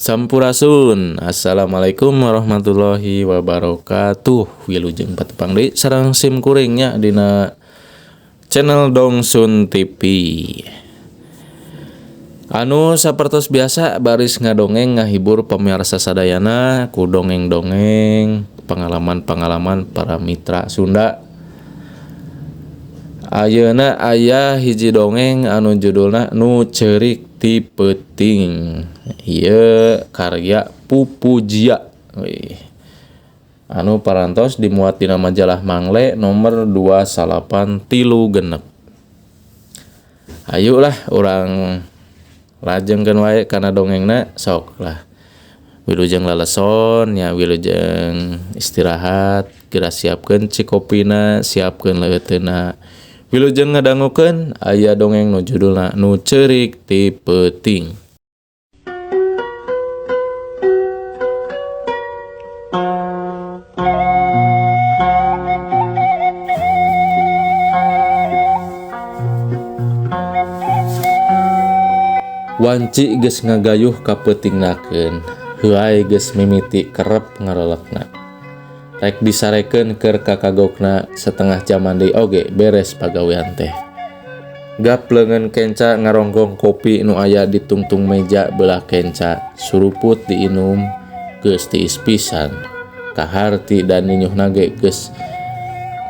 Sampurasun. Assalamualaikum warahmatullahi wabarakatuh. Wilujeng patepang deui sareng sim kuring nya dina channel Dongsun TV. Anu sapertos biasa baris ngadongeng ngahibur pemirsa sadayana ku dongeng-dongeng pengalaman-pengalaman para mitra Sunda. Ayeuna aya hiji dongeng anu judulna Nu Ceurik ti Peuting. Ieu karya Pupujia. Wih. Anu parantos dimuat dina majalah Mangle nomor 2936. Ayo lah urang lajengkeun wae kana dongengna sok lah. Wilujeng laleson nya, wilujeng istirahat, geura siapkeun cikopina, siapkeun leuteuna. Wilujeng ngadangukeun aya dongeng nu judulna Nu Ceurik ti Peuting. Wanci geus ngagayuh ka peutingnakeun, heuay geus mimiti kerep ngarelekna. Rek disarekeun keur kakagokna setengah jaman deui oge beres pagawean teh. Gap leungeun kenca ngaronggong kopi nu aya di tungtung meja beulah kenca, suruput diinum geus tiis pisan. Kaharti dan ninyuhna ge geus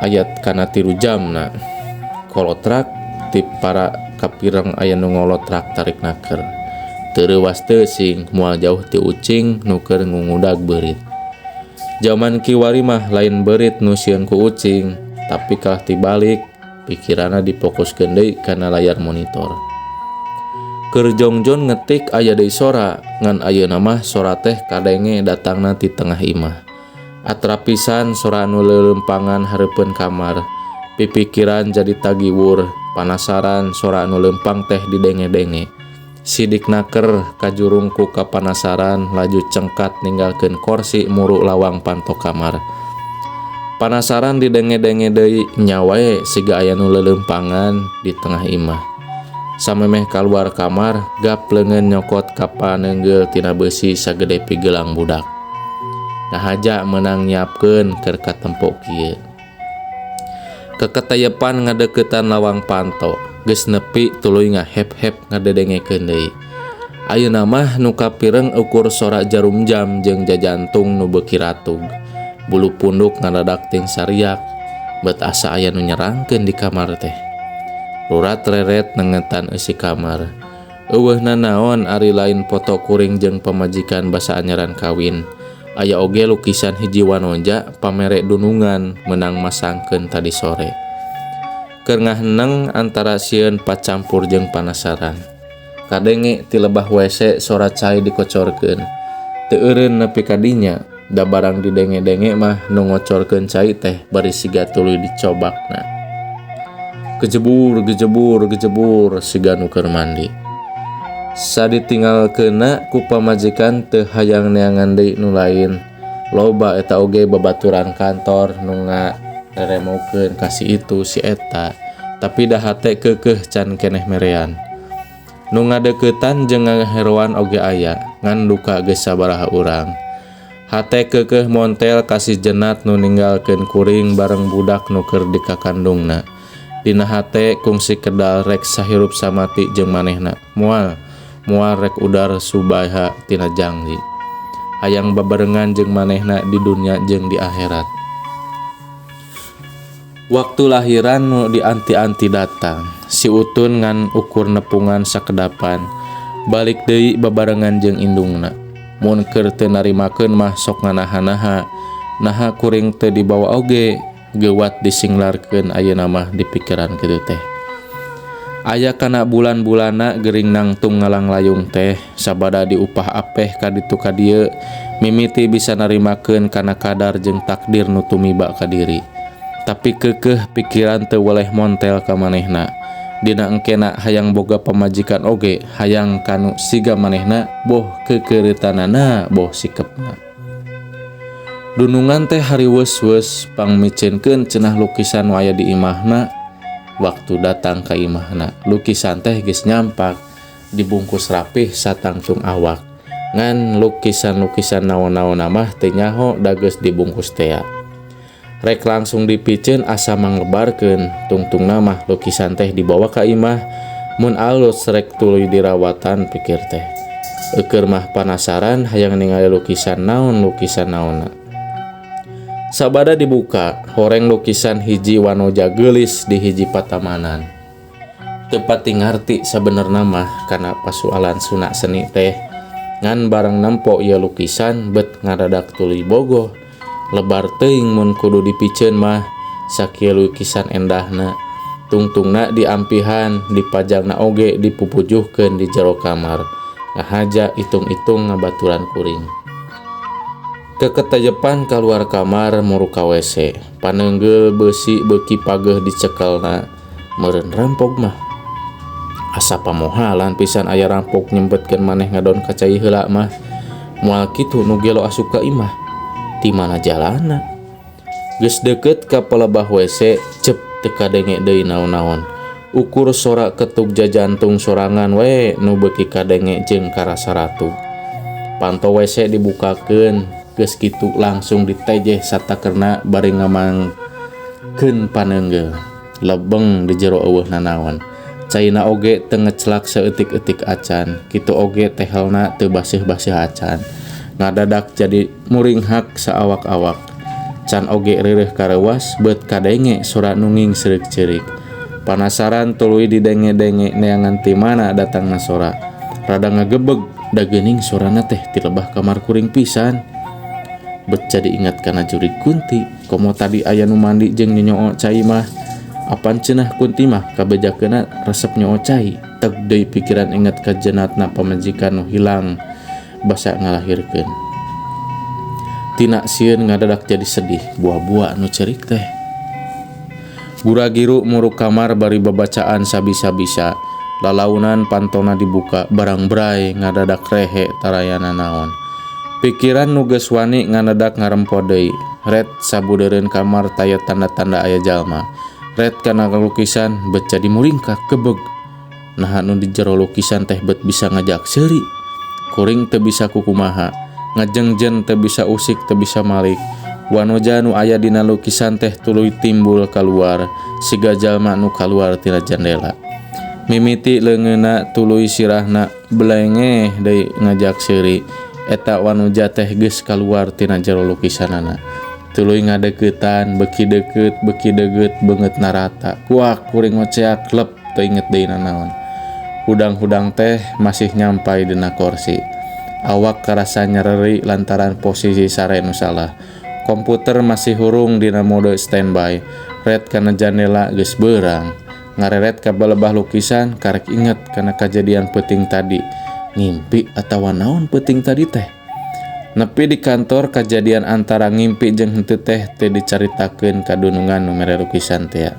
ayat kana 3 jamna. Kolotrak ti para kapireng aya nu ngolotrak tarik naker. Teu reuwas teu sing moal jauh ti ucing nu keur ngungudag beurit. Jaman kiwari mah lain beurit nu sieun ku ucing, tapi kalah tibalik pikiranna difokuskeun deui kana layar monitor. Keur jongjon ngetik aya deui sora, ngan ayeuna mah sora teh kadenge datangna ti tengah imah. Atrapisan sora nu leuleumpangan hareupeun kamar. Pipikiran jadi tagiwur, panasaran sora nu leumpang teh didenge-denge. Sidik naker kajurung ku kapanasaran laju cengkat ninggalkeun korsi muru lawang panto kamar. Panasaran didenge-denge deui nya wae siga aya nu leuleumpangan di tengah imah. Samemeh kaluar kamar, gap leungeun nyokot ka paneunggeul tina beusi sagede pigelang budak. Ngahaja meunang nyiapkeun keur katempo kieu. Keketeyepan ngadeukeutan lawang panto, geus nepi tuluy ngahep-hep ngadedengekeun deui. Ayeuna mah nu kapireng ukur sora jarum jam jeung jajantung nu beuki ratug. Bulu punduk ngadadak ting sariak, bet asa aya nu nyerangkeun di kamar teh. Rurat reret nengetan eusi kamar. Eueuh nanaon ari lain foto kuring jeung pamajikan basa anyaran kawin. Aya oge lukisan hiji wanoja pamere dunungan menang masangkeun tadi sore. Keur ngaheneng antara sieun pacampur jeung panasaran. Kadenge ti lebah WC sora cai dikocorkeun. Teu eureun nepi ka dinya, da barang didenge-denge mah nu ngocorkeun cai teh bari siga tuluy dicobakna. Gejebur, gejebur, gejebur siga nu keur mandi. Saditinggalkeunna ku pamajikan teu hayang neangan deui nu lain. Loba eta oge babaturan kantor nu ngareremokeun ka si itu si eta, tapi da hate keukeuh can keneh merean. Nu ngadeuketan jeung ngaheroan oge aya, ngan duka geus sabaraha urang. Hate keukeuh montel ka si jenat nu ninggalkeun kuring bareng budak nu keur dikakandungna. Dina hate kungsi kedal rek sahirup samati jeung manehna. Moal moal rek udar subaha tina jangji. Hayang babarengan jeung manehna di dunya jeung di akhirat. Waktu lahiran nu dianti-anti datang, si Utun ngan ukur nepungan sakedapan, balik deui babarengan jeung indungna. Mun keur teu narimakeun mah sok nganaha-naha, naha kuring teu dibawa oge, geuwat disinglarkeun ayeuna mah di pikiran kitu teh. Aya kana bulan-bulana gering nangtung ngalanglayung teh, sabada diupah apeh ka ditu ka dieu, mimiti bisa narimakeun kana kadar jeung takdir nu tumiba ka diri. Tapi keukeuh pikiran teu weleh montel ka manehna. Dina engkena hayang boga pamajikan oge, hayang kanu siga manehna, boh keukeuretanana, boh sikepna. Dunungan teh hariweus-weus pangmiceunkeun cenah lukisan nu aya di imahna. Waktu datang ka imahna, lukisan teh geus nyampak, dibungkus rapih satangtung awak. Ngan lukisan-lukisan naon-naonna mah teu nyaho da geus dibungkus tea. Rek langsung dipiceun asa manglebarkeun, tungtungna mah lukisan teh dibawa ka imah, mun alus rek tuluy dirawatan pikir teh. Eukeur mah panasaran hayang ningali lukisan naon lukisan naonna. Sabada dibuka, horeng lukisan hiji wanoja geulis di hiji patamanan. Teu pati ngarti sabenerna mah kana pasualan suna seni teh. Ngan barang nempo ieu lukisan bet ngadadak tuluy bogoh. Lebar teuing mun kudu dipiceun mah sakieu lukisan endahna. Tungtungna diampihan, dipajangna oge dipupujuhkeun di jero kamar. Ngahaja itung-itung ngabaturan kuring. Keketejepan kaluar kamar muru ka WC. Paneunggeul beusi beuki pageuh dicekelna. Meureun rampok mah. Asa pamohalan pisan aya rampok nyempetkeun maneh ngadon ka cai heula mah. Moal kitu nu gelo asup ka imah. Ti mana jalana? Geus deukeut ka pelebah WC, cep teu kadenge deui naon-naon. Ukur sora ketuk jajantung sorangan we nu beuki kadenge jeung karasa ratug. Panto WC dibukakeun, geus kitu langsung ditejeh satakerna bari ngamangkeun paneunggeul. Lebeng di jero eueuh nanaon. Caina oge teu ngecelak saeutik-eutik acan, kitu oge tehelna teu baseuh-baseuh acan. Ngadadak jadi muringhak saawak-awak. Can oge reureuh kareuwas beut kadenge sora nu ngingsreuk ceurik. Panasaran tuluy didenge-denge neangan ti mana datangna sora. Rada ngagebeg da geuning sorana teh ti lebah kamar kuring pisan. Bet jadi ingat kana jurig kunti, komo tadi aya nu mandi jeung nyonyoo cai mah. Apan cenah kunti mah kabejakeunna resep nyoo cai. Teg deui pikiran inget ka jenatna pamajikan nu hilang basa ngalahirkeun. Tina sieun ngadadak jadi sedih, buah-buah nu ceurik teh. Gura-giru muruk kamar bari babacaan sabisa-bisa. Lalaunan pantona dibuka barang bray ngadadak rehe tarayana naon. Pikiran nu geus wani ngadadak ngarempo deui. Ret sabudeureun kamar taya tanda-tanda aya jalma. Ret kana lukisan bet jadi muringkak gebeg. Naha nu di jero lukisan teh bet bisa ngajak seuri. Kuring teu bisa kukumaha. Ngajengjen teu bisa usik teu bisa malik. Wanoja nu aya dina lukisan teh tuluy timbul kaluar siga jalma nu kaluar tina jandela. Mimiti leungeunna tuluy sirahna belengeh deui ngajak seuri. Eta wanoja teh geus kaluar tina jero lukisanana. Tuluy ngadeuketan beuki deukeut beuki deukeut beungeutna rata. Kuak kuring ngoceak lep teu inget deui nanaon. Hudang-hudang teh masih nyampai dina korsi. Awak karasa nyereri lantaran posisi sare nu salah. Komputer masih hurung dina mode standby. Ret kana jandela geus beurang. Ngareret ka balebah lukisan karek inget kana kajadian peuting tadi. Ngimpi atawa naon peuting tadi teh? Nepi di kantor kajadian antara ngimpi jeung henteu teh teu dicaritakeun ka dunungan nu mere lukisan tea.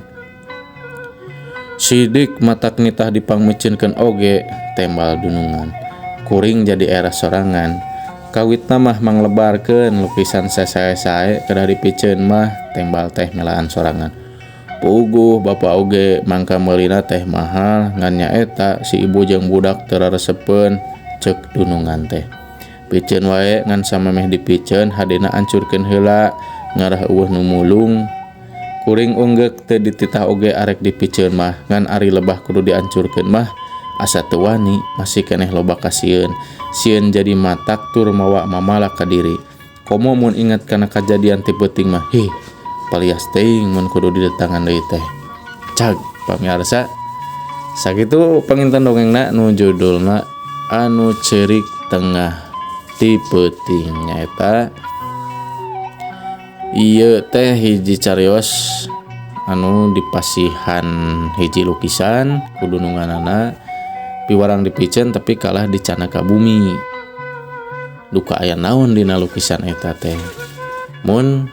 Sidik matak nitah dipangmiceunkeun oge tembal dunungan. Kuring jadi era sorangan. Kawitna mah manglebarkeun lukisan sasae-sae kedah dipiceun mah tembal teh melaan sorangan. Puguh bapa oge mangka meulina teh mahal ngan nyaeta si ibu jeung budak teu raresepeun ceuk dunungan teh. Piceun wae ngan samemeh dipiceun hadena ancurkeun heula ngarah eueuh nu mulung. Kuring unggeuk teu dititah oge arek dipiceun mah ngan ari lebah kudu diancurkeun mah asa teu wani masih keneh loba kasieun. Sieun jadi matak tur mawa mamalak ka diri. Komo mun inget kana kajadian ti peuting mah hih palias teuing mun kudu didatangan deui teh. Cag pamiarsa sakitu panginten dongengna nu judulna anu ceurik tengah ti peuting nyaeta ieu teh hiji carios anu dipasihan hiji lukisan kudununganana piwarang dipiceun tapi kalah dicana ka bumi. Duka aya naon dina lukisan eta teh. Mun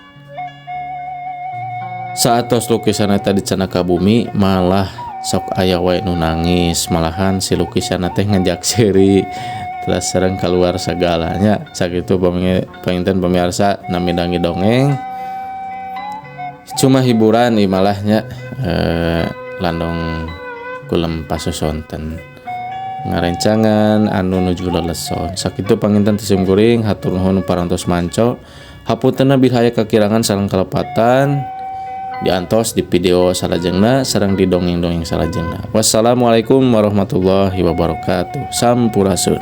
saatos lukisan eta dicana ka bumi malah sok aya wae nu nangis, malahan si lukisan teh ngajak seuri telah sareng keluar segalanya. Sakitu panginten pemirsa nami dangi dongeng cuma hiburan ieu malahnya landong kulem pasosonten. Ngarencangan anu nuju leleson. Sakitu panginten ti sim kuring, hatur nuhun parantos manco. Hapuntenna bilih aya kakirangan sareng kalepatan. Diantos di video salajengna sareng di dongeng-dongeng salajengna. Wassalamualaikum warahmatullahi wabarakatuh. Sampurasun.